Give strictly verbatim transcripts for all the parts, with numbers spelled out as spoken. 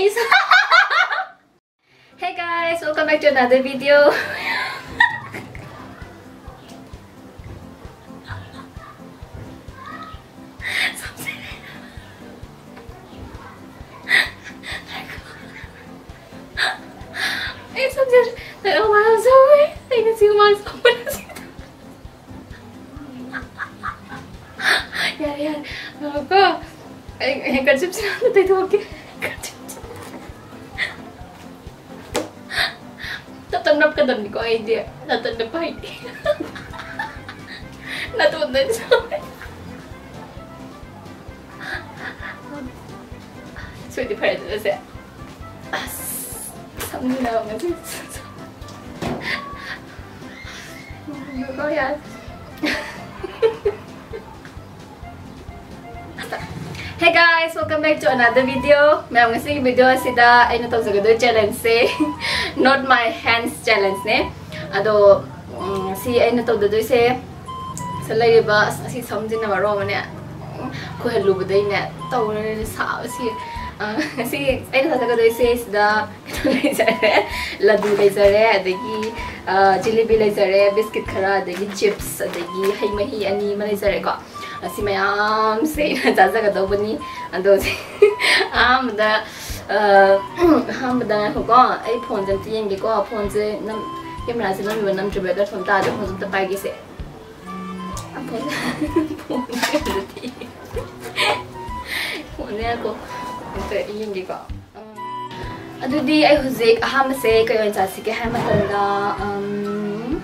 Hey guys, welcome back to another video. It's so good. Oh my god, I'm so weird. I can see my soul. ꯌꯥꯔꯦ, ꯌꯥꯔꯦ. ꯉꯥꯏꯈꯣꯀꯣ꯫ ꯑꯩ handkerchief ꯁꯦ ꯍꯥꯟꯅ ꯇꯩꯊꯣꯛꯀꯦ꯫ Handkerchief ꯁꯦ꯫ ꯇꯞ ꯇꯞ ꯅꯞꯀꯗꯕꯅꯤꯀꯣ ꯑꯩꯗꯤ꯫ ꯅꯥꯇꯣꯟ ꯅꯞꯄ ꯍꯩꯇꯦ꯫ ꯅꯥꯇꯣꯟꯗ ꯁꯣꯏ꯫ ꯁꯣꯏꯗꯤ ꯐꯔꯦ ꯑꯗꯨꯅ ꯁꯦ꯫ ꯑꯁ, ꯁꯝꯖꯤꯟꯅꯕ ꯉꯁꯤ꯫ ꯉꯥꯏꯈꯣ, ꯌꯥꯔꯦ꯫ Hey guys, welcome back to another video. ꯃꯌꯥꯝ, ꯉꯁꯤꯒꯤ video ꯑꯁꯤꯗ ꯑꯩꯅ ꯇꯧꯖꯒꯗꯣꯏ challenge say not my hands challenge ꯅꯦ꯫ ꯑꯗꯣ, ꯎꯝ, ꯁꯤ ꯑꯩꯅ ꯇꯧꯗꯗꯣꯏꯁꯦ ꯁꯤ ꯂꯩꯔꯤꯕ, ꯑꯁ, ꯑꯁꯤ ꯁꯝꯁꯤꯅ ꯃꯔꯣꯜ ꯑꯃꯅꯦ, ꯎꯝ, ꯈꯣꯏꯍꯜꯂꯨꯕꯗꯩꯅꯦ ꯇꯧꯔꯦ ꯁꯥꯕꯁꯤ꯫ ꯑ, ꯉꯁꯤ ꯑꯩꯅ ꯆꯥꯖꯒꯗꯣꯏꯁꯦ ꯁꯤꯗ ꯂꯩꯖꯔꯦ, ꯂꯗꯨ ꯂꯩꯖꯔꯦ, ꯑꯗꯒꯤ, ꯑ, ꯖꯤꯂꯤꯕꯤ ꯂꯩꯖꯔꯦ, biscuit ꯈꯔ, ꯑꯗꯒꯤ chips, ꯑꯗꯒꯤ ꯍꯩ ꯃꯍꯤ ꯑꯅꯤ ꯑꯃ ꯂꯩꯖꯔꯦꯀꯣ꯫ ꯑꯁꯤ ꯃꯌꯥꯝꯁꯦ ꯑꯩꯅ ꯆꯥꯖꯒꯗꯧꯕꯅꯤ꯫ ꯑꯗꯣ ꯁꯤ ꯑꯍꯥꯟꯕꯗ, ꯑ, ꯑꯍꯥꯟꯕꯗ ꯉꯥꯏꯈꯣꯀꯣ, ꯑꯩ phone ꯁꯦ ꯑꯝꯇ ꯌꯦꯡꯒꯦꯀꯣ꯫ Phone ꯁꯦ ꯅꯝ-, camera ꯁꯦ ꯅꯝꯃꯤꯕ ꯅꯝꯗ꯭ꯔꯤꯕ ꯗꯔꯀꯥꯔ ꯇꯥꯗꯦ꯫ Phone ꯁꯦ ꯑꯝꯇ ꯄꯥꯏꯒꯦꯁꯦ꯫ Phone, phone ꯁꯦ ꯑꯝꯇ ꯊꯤ-, phone ꯁꯦ ꯉꯥꯏꯈꯣ꯫ ꯑꯝꯇ ꯌꯦꯡꯒꯦꯀꯣ꯫ ꯑꯗꯨꯗꯤ ꯑꯩ ꯍꯧꯖꯤꯛ ꯑꯍꯥꯟꯕꯁꯦ ꯀꯩ ꯑꯣꯏꯅ ꯆꯥꯁꯤꯒꯦ ꯍꯥꯏꯕ ꯃꯇꯝꯗ, ꯎꯝ,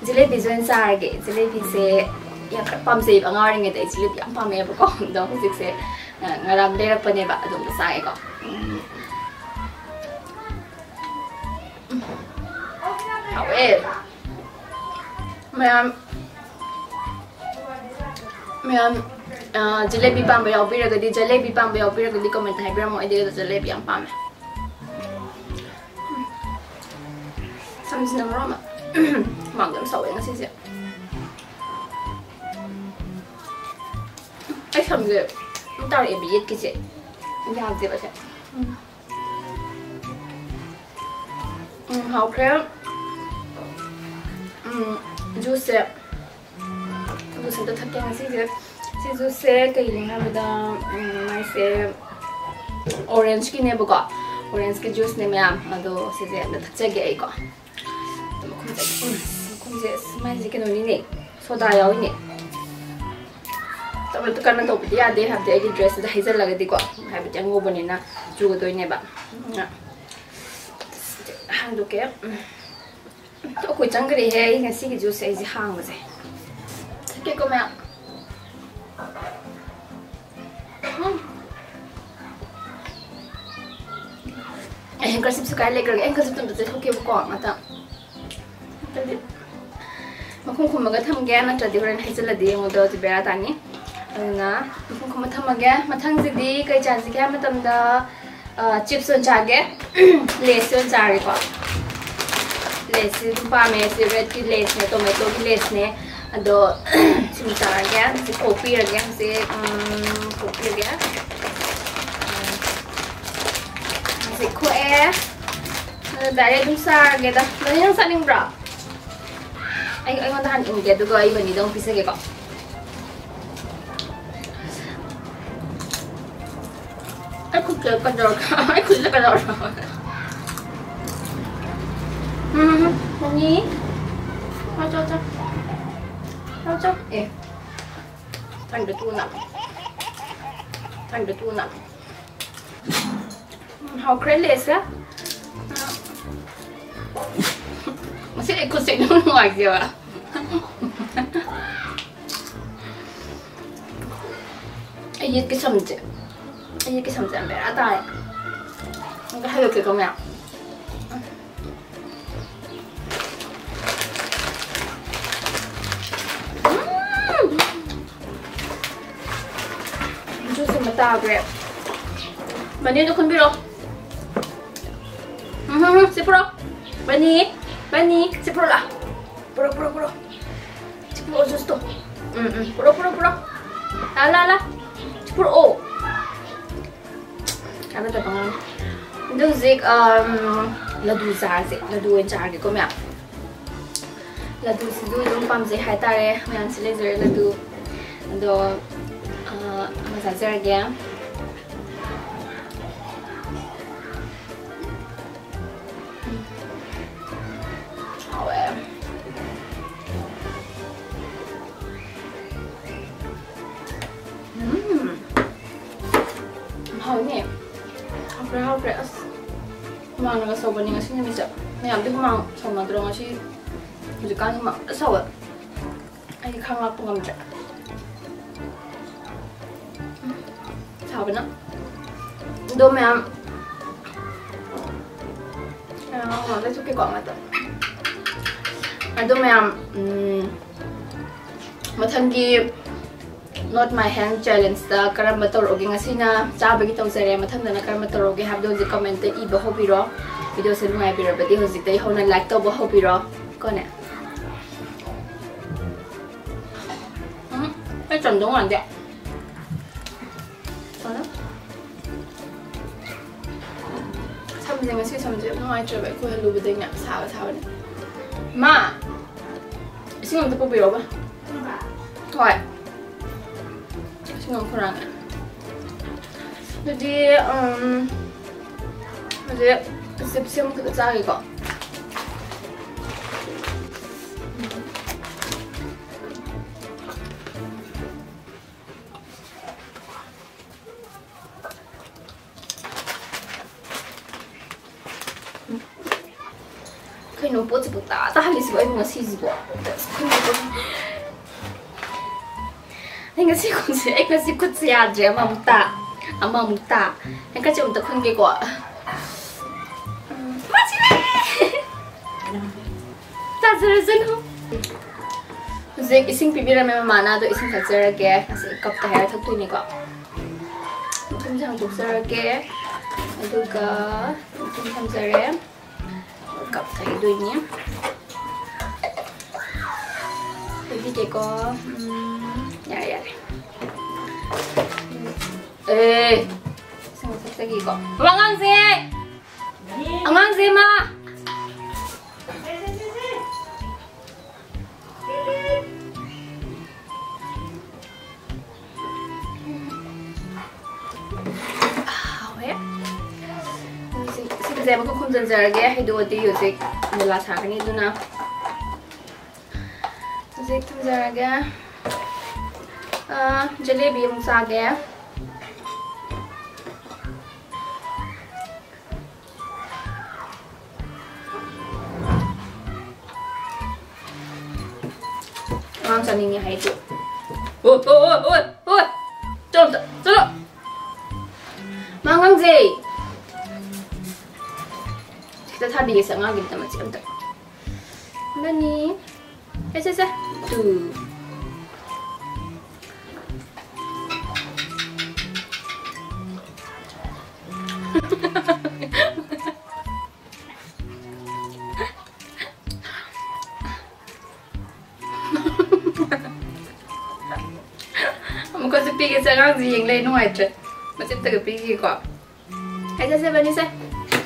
ꯖꯤꯂꯦꯕꯤꯁꯦ ꯑꯣꯏꯅ ꯆꯥꯔꯒꯦ꯫ ꯖꯤꯂꯦꯕꯤꯁꯦ ꯌꯥꯝ ꯈꯔ ꯄꯥꯝꯖꯩꯕ, ꯑꯉꯥꯡ ꯑꯣꯏꯔꯤꯉꯩꯗ ꯑꯩ ꯖꯤꯂꯦꯕꯤ ꯌꯥꯝ ꯄꯥꯝꯃꯛꯑꯦꯕꯀꯣ꯫ ꯑꯗꯣ ꯍꯧꯖꯤꯛꯁꯦ, ꯑ, ꯉꯔꯥꯡ ꯂꯩꯔꯛꯄꯅꯦꯕ, ꯑꯗꯨꯝ ꯆꯥꯒꯦꯀꯣ꯫ ꯎꯝ꯫ ꯍꯥꯎꯋꯦ꯫ ꯃꯌꯥꯝ, ꯃꯌꯥꯝ, ꯑ, ꯖꯤꯂꯦꯕꯤ ꯄꯥꯝꯕ ꯌꯥꯎꯕꯤꯔꯒꯗꯤ, ꯖꯤꯂꯦꯕꯤ ꯄꯥꯝꯕ ꯌꯥꯎꯕꯤꯔꯒꯗꯤ comment ꯍꯥꯏꯕꯤꯔꯝꯃꯣ, ꯑꯩꯗꯤ ꯖꯤꯂꯦꯕꯤ ꯌꯥꯝ ꯄꯥꯝꯃꯦ꯫ ꯁꯝꯁꯤꯅ ꯃꯔꯣꯟ ꯑꯃ ꯍꯨꯃꯥꯡꯗꯤ ꯌꯥꯝ ꯁꯧꯋꯦ ꯉꯁꯤꯁꯦ꯫ ꯑꯩ ꯁꯝꯁꯦ ꯑꯗꯨꯝ ꯇꯥꯔꯛꯑꯦꯕ ꯌꯦꯠꯀꯤꯁꯦ꯫ ꯌꯥꯗꯦꯕ ꯁꯦ꯫ ꯎꯝ꯫ ꯎꯝ, ꯍꯥꯎꯈ꯭ꯔꯦ꯫ ꯎꯝ, juiceꯁꯦ, juice ꯑꯝꯇ ꯊꯛꯀꯦ ꯉꯁꯤꯁꯦ꯫ ꯁꯤ juiceꯁꯦ ꯀꯩꯅꯣ ꯍꯥꯏꯕꯗ, ꯎꯝ, ꯃꯥꯏꯁꯦ orangeꯀꯤꯅꯦꯕꯀꯣ꯫ Orangeꯀꯤ juiceꯅꯦ ꯃꯌꯥꯝ꯫ ꯑꯗꯣ ꯁꯤꯁꯦ ꯑꯝꯇ ꯊꯛꯆꯒꯦ ꯑꯩꯀꯣ꯫ ꯑꯗꯣ ꯃꯈꯨꯝꯁꯦ, ꯎꯝ, ꯃꯈꯨꯝꯁꯦ, ꯑꯁ, ꯃꯥꯏꯁꯦ ꯀꯩꯅꯣꯅꯤꯅꯦ, soda ꯌꯥꯎꯏꯅꯦ꯫ ꯇꯞꯅ ꯀꯟꯅ ꯇꯧꯕꯗꯤ ꯌꯥꯗꯦ, ꯍꯥꯏꯕꯗꯤ ꯑꯩꯒꯤ dressꯁꯤꯗ ꯍꯩꯖꯤꯜꯂꯒꯗꯤꯀꯣ, ꯍꯥꯏꯕꯗꯤ ꯑꯉꯧꯕꯅꯤꯅ ꯆꯨꯒꯗꯣꯏꯅꯦꯕ꯫ ꯑꯗꯨꯅ ꯍꯥꯡꯗꯣꯛꯀꯦ꯫ ꯎꯝ꯫ ꯑꯩꯈꯣꯏ ꯆꯪꯈ꯭ꯔꯦꯍꯦ, ꯑꯩ ꯉꯁꯤꯒꯤ juice ꯑꯩꯁꯦ ꯍꯥꯡꯕꯁꯦ꯫ ꯊꯛꯀꯦꯀꯣ ꯃꯌꯥꯝ꯫ ꯎꯝ꯫ ꯑꯩ handkerchiefꯁꯦ ꯀꯥꯏ ꯂꯩꯈ꯭ꯔꯒꯦ? ꯑꯩ handkerchief ꯑꯝꯇ ꯇꯩꯊꯣꯛꯀꯦꯕꯀꯣ ꯉꯥꯛꯇꯪ꯫ ꯅꯠꯇ꯭ꯔꯗꯤ ꯃꯈꯨꯝ ꯈꯨꯝꯃꯒ ꯊꯝꯒꯦ, ꯅꯠꯇ꯭ꯔꯗꯤ ꯍꯣꯔꯦꯟ ꯍꯩꯖꯤꯜꯂꯗꯤ ꯑꯩꯉꯣꯟꯗ ꯕꯦꯔꯥ ꯇꯥꯅꯤ꯫ ꯑꯗꯨꯅ ꯃꯈꯨꯝ ꯈꯨꯝꯃ ꯊꯝꯃꯒꯦ꯫ ꯃꯊꯪꯁꯤꯗꯤ ꯀꯩ ꯆꯥꯁꯤꯒꯦ ꯍꯥꯏꯕ ꯃꯇꯝꯗ, ꯑ, chips ꯑꯣꯏꯅ ꯆꯥꯒꯦ꯫ Lays ꯑꯣꯏꯅ ꯆꯥꯔꯦꯀꯣ꯫ Laysꯁꯤ ꯑꯗꯨꯝ ꯄꯥꯝꯃꯦ꯫ ꯁꯤ Redꯀꯤ Laysꯅꯦ, tomatoꯒꯤ Laysꯅꯦ꯫ ꯑꯗꯣ ꯁꯤꯃ ꯆꯥꯔꯒꯦ꯫ ꯁꯤ ꯈꯣꯛꯄꯤꯔꯒꯦ ꯍꯧꯖꯤꯛ꯫ ꯎꯝ, ꯈꯣꯛꯄꯤꯔꯒꯦ꯫ ꯎꯝ꯫ ꯍꯧꯖꯤꯛ ꯈꯣꯛꯑꯦ꯫ ꯑꯗꯣ direct ꯑꯗꯨꯝ ꯆꯥꯔꯒꯦꯗ꯫ ꯕꯅꯤ, ꯅꯪ ꯆꯥꯅꯤꯡꯕ꯭ꯔꯣ? ꯑꯩ, ꯑꯩꯉꯣꯟꯗ ꯍꯥꯟꯅ ꯏꯟꯒꯦ, ꯑꯗꯨꯒ ꯑꯩ ꯕꯅꯤꯗ ꯑꯃꯨꯛ ꯄꯤꯖꯒꯦꯀꯣ꯫ ꯑꯩ ꯈꯨꯠꯁꯦ ꯀꯩꯗꯧꯔꯒꯦ? ꯑꯩ ꯈꯨꯠꯁꯦ ꯀꯩꯗꯧꯔꯒꯦ? ꯎꯝ, ꯕꯅꯤ꯫ ꯆꯥꯎ, ꯆꯥꯎ, ꯆꯥꯎ꯫ ꯆꯥꯎ, ꯆꯥꯎ꯫ ꯑꯦ꯫ ꯊꯥꯡꯗ ꯇꯨꯅ꯫ ꯊꯥꯡꯗ ꯇꯨꯅ꯫ ꯎꯝ, ꯍꯥꯎꯈ꯭ꯔꯦ Laysꯁꯦ꯫ ꯉꯁꯤ ꯑꯩ ꯈꯨꯠꯁꯦ ꯏꯅꯨꯡ ꯅꯨꯡꯉꯥꯏꯇꯦꯕ꯫ ꯑꯩ ꯌꯦꯠꯀꯤ ꯁꯝꯁꯦ, ꯑꯩ ꯌꯦꯠꯀꯤ ꯁꯝꯁꯦ ꯌꯥꯝ ꯕꯦꯔꯥ ꯇꯥꯔꯦ꯫ ꯑꯝꯇ ꯍꯥꯏꯗꯣꯛꯀꯦꯀꯣ ꯃꯌꯥꯝ꯫ ꯎꯝ! Juice ꯑꯃ ꯇꯥꯈ꯭ꯔꯦ꯫ ꯕꯅꯤꯗꯣ ꯈꯨꯟꯕꯤꯔꯣ꯫ ꯎꯝ, ꯁꯤ ꯄꯨꯔꯣ꯫ ꯕꯅꯤ, ꯕꯅꯤ, ꯁꯤ ꯄꯨꯔꯣ ꯂꯥ꯫ ꯄꯨꯔꯣ, ꯄꯨꯔꯣ, ꯄꯨꯔꯣ꯫ ꯁꯤ ꯄꯨꯔꯛꯑꯣ, juiceꯇꯣ꯫ ꯎꯝ, ꯎꯝ, ꯄꯨꯔꯛꯑꯣ, ꯄꯨꯔꯛꯑꯣ, ꯄꯨꯔꯛꯑꯣ꯫ ꯂꯥ, ꯂꯥ, ꯂꯥ꯫ ꯀꯥꯟꯅꯗꯕ ꯑꯉꯥꯡ꯫ ꯑꯗꯣ ꯍꯧꯖꯤꯛ, ꯑꯝ, ꯂꯗꯨ ꯆꯥꯔꯁꯦ꯫ ꯂꯗꯨ ꯑꯣꯏꯅ ꯆꯥꯔꯒꯦꯀꯣ, ꯃꯌꯥꯝ꯫ ꯂꯗꯨꯁꯤꯁꯨ ꯑꯗꯨꯝ ꯄꯥꯝꯖꯩ ꯍꯥꯏꯇꯥꯔꯦ꯫ ꯃꯌꯥꯝꯁꯤ ꯂꯩꯖꯔꯦ ꯂꯗꯨ꯫ ꯑꯗꯣ, ꯑ, ꯑꯃ ꯆꯥꯖꯔꯒꯦ꯫ ꯎꯝ꯫ ꯍꯥꯎꯋꯦ꯫ ꯎꯝ꯫ ꯍꯥꯎꯅꯦ꯫ ꯍꯥꯎꯈ꯭ꯔꯦ, ꯍꯥꯎꯈ꯭ꯔꯦ꯫ ꯑꯁ, ꯍꯨꯃꯥꯡꯅꯒ ꯁꯧꯕꯅꯤ ꯉꯁꯤ ꯅꯨꯃꯤꯠꯁꯦ꯫ ꯃꯌꯥꯝꯗꯤ ꯍꯨꯃꯥꯡ ꯁꯧꯅꯗ꯭ꯔꯣ ꯉꯁꯤ? ꯍꯧꯖꯤꯛꯀꯥꯟ ꯍꯨꯃꯥꯡ ꯐꯖꯅ ꯁꯧꯋꯦ꯫ ꯑꯩ ꯈꯥꯡ ꯂꯥꯛꯄ ꯉꯝꯗ꯭ꯔꯦ꯫ ꯁꯥꯕꯅ꯫ ꯑꯗꯣ ꯃꯌꯥꯝ, ꯑ, ꯂꯩꯊꯣꯛꯀꯦꯀꯣ ꯑꯃꯇ꯫ ꯑꯗꯣ ꯃꯌꯥꯝ, ꯎꯝ, ꯃꯊꯪꯒꯤ Not My Hand Challenge ꯇ ꯀꯔꯝꯕ ꯇꯧꯔꯛꯎꯒꯦ? ꯉꯁꯤꯅ ꯆꯥꯕꯒꯤ ꯇꯧꯖꯔꯦ, ꯃꯊꯪꯗꯅ ꯀꯔꯝꯕ ꯇꯧꯔꯛꯎꯒꯦ ꯍꯥꯏꯕꯗꯣ ꯍꯧꯖꯤꯛ comment ꯇ ꯏꯕ ꯍꯧꯕꯤꯔꯣ꯫ Video ꯁꯦ ꯅꯨꯡꯉꯥꯏꯕꯤꯔꯕꯗꯤ ꯍꯧꯖꯤꯛꯇꯒꯤ ꯍꯧꯅ like ꯇꯧꯕ ꯍꯧꯕꯤꯔꯣ ꯀꯣꯅꯦ꯫ ꯎꯝ, ꯑꯩ ꯆꯝꯗꯧ ꯃꯥꯟꯗꯦ꯫ ꯀꯣꯅꯦ꯫ ꯁꯝꯁꯦ, ꯉꯁꯤ ꯁꯝꯁꯦ ꯌꯥꯝ ꯅꯨꯡꯉꯥꯏꯇ꯭ꯔꯦꯕ, ꯑꯩ ꯈꯣꯏꯍꯜꯂꯨꯕꯗꯩꯅꯦ꯫ ꯁꯥꯕ ꯁꯥꯕꯅꯦ꯫ ꯃꯥ, ꯏꯁꯤꯡ ꯑꯝꯇ ꯄꯨꯕꯤꯔꯛꯎꯕ꯫ ꯍꯣꯏ꯫ ꯏꯁꯤꯡ ꯑꯃ ꯈꯧꯔꯥꯡꯉꯦ꯫ ꯑꯗꯨꯗꯤ, ꯎꯝ, ꯍꯧꯖꯤꯛ chips ꯁꯦ ꯑꯃꯈꯛꯇ ꯆꯥꯒꯦꯀꯣ꯫ ꯀꯩꯅꯣ ꯄꯣꯠꯁꯤꯕꯨ ꯇꯥ ꯇꯥꯍꯜꯂꯤꯁꯤꯕꯨ ꯑꯩꯕꯨ ꯉꯁꯤꯁꯤꯕꯨ? ꯑꯩ ꯉꯁꯤ ꯈꯨꯠꯁꯦ, ꯑꯩ ꯉꯁꯤ ꯈꯨꯠꯁꯦ ꯌꯥꯗ꯭ꯔꯦ꯫ ꯑꯃꯃꯨꯛ ꯇꯥ, ꯑꯃꯃꯨꯛ ꯇꯥ꯫ Handkerchief ꯑꯝꯇ ꯈꯨꯟꯒꯦꯀꯣ꯫ ꯎꯝ, ꯃꯥ ꯁꯤꯔꯦ! ꯇꯥꯖꯔꯁꯅꯨ꯫ ꯍꯧꯖꯤꯛ ꯏꯁꯤꯡ ꯄꯤꯕꯤꯔꯝꯃꯦ ꯃꯃꯥꯅ, ꯑꯗꯣ ꯏꯁꯤꯡ ꯊꯛꯆꯔꯒꯦ꯫ ꯑꯁꯤ cup ꯇ ꯍꯥꯏꯔ ꯊꯛꯇꯣꯏꯅꯤꯀꯣ꯫ ꯃꯊꯨꯝꯁꯦ ꯍꯥꯡꯗꯣꯛꯆꯔꯒꯦ꯫ ꯑꯗꯨꯒ ꯃꯊꯨꯝ ꯊꯝꯖꯔꯦ꯫ Cup ꯊꯛꯏꯗꯣꯏꯅꯤ꯫ ꯄꯤꯕꯤꯒꯦꯀꯣ꯫ ꯎꯝ, ꯌꯥꯔꯦ, ꯌꯥꯔꯦ꯫ ꯑꯦ, ꯏꯁꯤꯡ ꯊꯛꯆꯒꯦꯀꯣ꯫ ꯋꯥꯉꯥꯡꯁꯦ! ꯑꯉꯥꯡꯁꯦ ꯃꯥ꯫ ꯍꯥꯎꯋꯦ꯫ ꯁꯤ, ꯁꯤꯒꯁꯦ ꯑꯃꯨꯛꯀ ꯈꯨꯝꯖꯤꯟꯖꯔꯒꯦ꯫ ꯍꯩꯗꯣꯛꯑꯗꯤ ꯍꯧꯖꯤꯛ ꯃꯦꯂꯥ ꯁꯥꯒꯅꯤ, ꯑꯗꯨꯅ ꯍꯧꯖꯤꯛ ꯊꯝꯖꯔꯒꯦ꯫ ꯑꯥ, ꯖꯦꯂꯦꯕꯤ ꯑꯃꯨꯛ ꯆꯥꯒꯦ꯫ ꯑꯉꯥꯡ ꯆꯥꯅꯤꯡꯉꯦ ꯍꯥꯏꯗꯣ꯫ ꯑꯣ, ꯑꯣ, ꯑꯣ, ꯑꯣ, ꯑꯣ꯫ ꯆꯠꯂꯣ, ꯆꯠꯂꯣ꯫ ꯃꯥ ꯑꯉꯥꯡꯁꯦ꯫ ꯈꯤꯇ ꯊꯥꯕꯤꯒꯦꯁꯦ ꯑꯉꯥꯡꯒꯤꯗꯃꯛ ꯃꯆꯦꯠ ꯑꯝꯇ꯫ ꯑꯃꯅꯤ꯫ ꯁꯦ, ꯁꯦ, ꯁꯦ꯫ ꯇꯨ꯫ ꯑꯃꯨꯛꯀꯁꯨ ꯄꯤꯒꯦꯁꯦ, ꯑꯉꯥꯡꯁꯦ ꯌꯦꯡ ꯂꯩ ꯅꯨꯡꯉꯥꯏꯇ꯭ꯔꯦ꯫ ꯃꯆꯦꯠꯇꯒ ꯄꯤꯒꯦꯀꯣ꯫ ꯁꯦ, ꯁꯦ, ꯁꯦ, ꯕꯅꯤ, ꯁꯦ꯫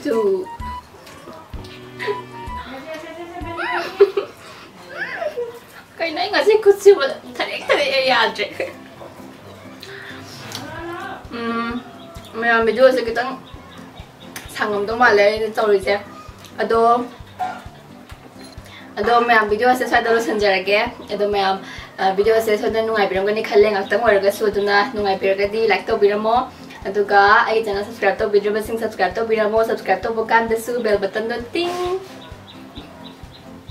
ꯇꯨ꯫ ꯀꯩꯅꯣ ꯑꯩ ꯉꯁꯤ ꯈꯨꯠꯁꯤꯕꯨ ꯊꯔꯦꯛ ꯊꯔꯦꯛ ꯌꯥꯗ꯭ꯔꯦ꯫ ꯎꯝ, ꯃꯌꯥꯝ videoꯁꯦ ꯈꯤꯇꯪ ꯁꯥꯡꯉꯝꯗꯧ ꯃꯥꯜꯂꯦ ꯑꯩꯅ ꯇꯧꯔꯤꯁꯦ꯫ ꯑꯗꯣ, ꯑꯗꯣ ꯃꯌꯥꯝ videoꯁꯦ ꯁ꯭ꯋꯥꯏꯗ ꯂꯣꯏꯁꯤꯟꯖꯔꯒꯦ꯫ ꯑꯗꯣ ꯃꯌꯥꯝ, ꯑ, videoꯁꯦ ꯁꯣꯏꯗꯅ ꯅꯨꯡꯉꯥꯏꯕꯤꯔꯝꯒꯅꯤ ꯈꯜꯂꯦ, ꯉꯥꯛꯇꯪ ꯑꯣꯏꯔꯒꯁꯨ꯫ ꯑꯗꯨꯅ ꯅꯨꯡꯉꯥꯏꯕꯤꯔꯒꯗꯤ like ꯇꯧꯕꯤꯔꯝꯃꯣ꯫ ꯑꯗꯨꯒ ꯑꯩꯒꯤ channel subscribe ꯇꯧꯕꯤꯗ꯭ꯔꯤꯕꯁꯤꯡ subscribe ꯇꯧꯕꯤꯔꯝꯃꯣ꯫ Subscribe ꯇꯧꯕ ꯀꯥꯟꯗꯁꯨ bell buttonꯗꯣ ꯇꯤꯡ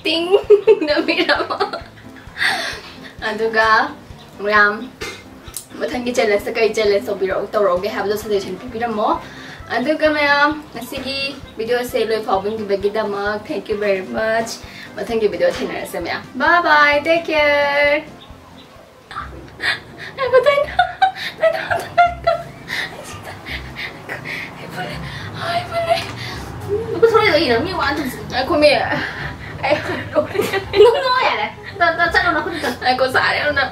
ꯇꯤꯡ ꯅꯝꯕꯤꯔꯝꯃꯣ꯫ ꯑꯗꯨꯒ ꯃꯌꯥꯝ ꯃꯊꯪꯒꯤ challengeꯇ ꯀꯔꯤ challenge ꯇꯧꯕꯤꯔꯛ-, ꯇꯧꯔꯛꯎꯒꯦ ꯍꯥꯏꯕꯗꯣ suggestion ꯄꯤꯕꯤꯔꯝꯃꯣ꯫ ꯑꯗꯨꯒ ꯃꯌꯥꯝ ꯉꯁꯤꯒꯤ videoꯁꯦ ꯂꯣꯏ ꯐꯥꯎꯕ ꯌꯦꯡꯕꯤꯕꯒꯤꯗꯃꯛ thank you very much꯫ ꯃꯊꯪꯒꯤ video ꯊꯦꯡꯅꯔꯁꯦ ꯃꯌꯥꯝ꯫ Bye bye, take care꯫ ꯉꯥꯏꯈꯣ, ꯇꯩꯅ-, ꯇꯩꯅ-, ꯇꯩꯅ-, ꯑꯩ ꯁꯤꯗ-, ꯑꯩ ꯐꯨꯜꯂꯦ, ꯑꯩ ꯐꯨꯜꯂꯦ꯫ ꯊꯣꯔꯛꯏꯗꯣ ꯏꯔꯝꯃꯤ ꯋꯥ ꯑꯗꯨꯝ꯫ ꯉꯥꯏꯈꯣꯃꯤ꯫ ꯑꯩ ꯅꯣꯛꯅꯣ ꯌꯥꯔꯦ꯫ ꯇ-, ꯇ-, ꯆꯠꯂꯣ ꯅꯈꯨꯠꯇꯣ꯫ ꯉꯥꯏꯈꯣ, ꯁꯥꯔꯦ ꯌꯥꯝꯅ꯫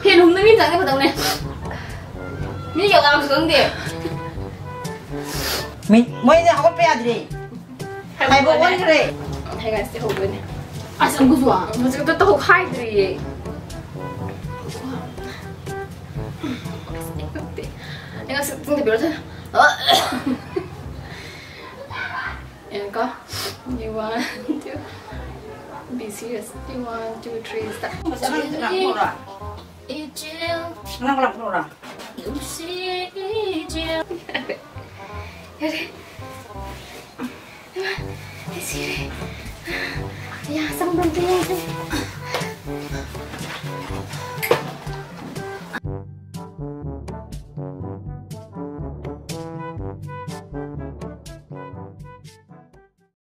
ꯐꯦꯟ ꯍꯨꯝꯅ ꯃꯤ ꯆꯪꯉꯦ ꯐꯗꯧꯅꯦ꯫ ꯃꯤ ꯌꯧꯔꯛꯑꯕꯁꯨ ꯈꯪꯗꯦ꯫ ꯃꯤ- ꯃꯣꯏꯅ ꯍꯧꯒꯠꯄ ꯌꯥꯗ꯭ꯔꯦ꯫ ꯍꯥꯏꯕ ꯑꯣꯟꯈ꯭ꯔꯦ꯫ ꯍꯌꯦꯡꯁꯦ ꯍꯧꯗꯣꯏꯅꯦ꯫ ꯑꯁ, ꯑꯪꯒꯨꯁꯨ ꯍꯧꯖꯤꯛꯇ ꯇꯧꯈꯥꯏꯗ꯭ꯔꯤꯌꯦ꯫ ꯑꯩ ꯉꯁꯤ ꯄꯨꯡꯗ ꯕꯦꯔꯣ ꯊꯣꯛꯑꯦ꯫ ꯌꯦꯡꯉꯨꯀꯣ꯫ You want to be serious. You want to three, start. ꯃꯆꯥ ꯑꯉꯥꯡꯗꯨ ꯂꯥꯛꯊꯣꯛꯎꯔꯣ? ꯏꯆꯦꯜ꯫ ꯑꯉꯥꯡ ꯂꯥꯛꯊꯣꯛꯎꯔꯣ? ꯅꯨꯡꯁꯤ ꯏꯆꯦꯜ꯫ ꯌꯥꯔꯦ꯫ ꯍꯩꯃꯥ, ꯑꯩ ꯁꯤꯔꯦ꯫ ꯌꯥ ꯆꯪꯕ꯭ꯔꯥ ꯑꯝꯇ ꯌꯦꯡꯒꯦ꯫